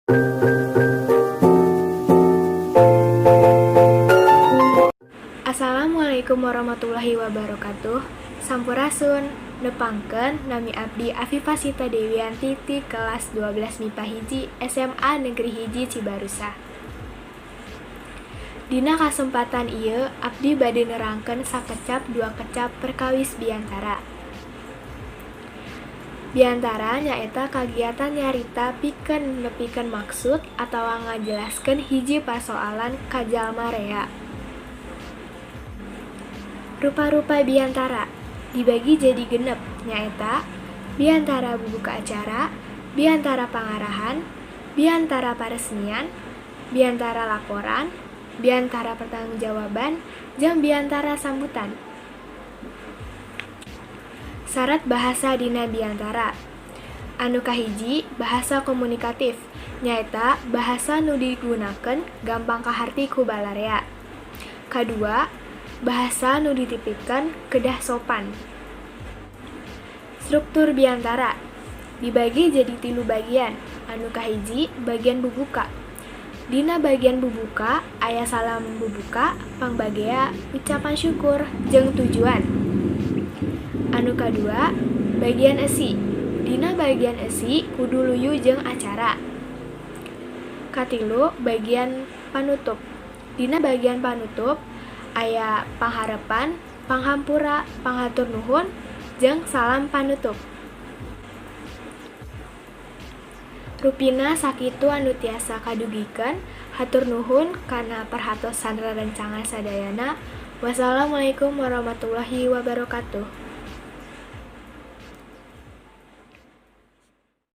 Assalamualaikum warahmatullahi wabarakatuh. Sampurasun, nepangkeun nami abdi Afifah Sita Dewianti ti kelas 12 MIPA 1 SMA Negeri 1 Cibarusah. Dina kasempatan ieu abdi bade nerangkeun sakecap dua kecap perkawis biantara. Biantara nyaeta kagiatan nyarita pikeun nepikeun maksud atawa ngajelaskeun hiji pasoalan ka jalma rea. Rupa-rupa biantara dibagi jadi 6, nyaeta biantara bubuka acara, biantara pangarahan, biantara paresmian, biantara laporan, biantara pertanggungjawaban, jeung biantara sambutan. Sarat bahasa dina biantara. Anu kahiji, bahasa komunikatif, nyaeta bahasa nu digunakeun gampang kaharti ku balarea. Kadua, bahasa nu dititipkeun kedah sopan. Struktur biantara dibagi jadi tilu bagian. Anu kahiji, bagian bubuka. Dina bagian bubuka aya salam bubuka, pangbagea, ucapan syukur, jeung tujuan. Anu kadua, bagian eusi. Dina bagian eusi kudu luyu jeung acara. Katilu, bagian panutup. Dina bagian panutup aya pangharepan, panghampura, panghatur nuhun, jeung salam panutup. Rupina sakitu anu tiasa kadugikeun, hatur nuhun kana perhatosan rerencangan sadayana. Wassalamualaikum warahmatullahi wabarakatuh.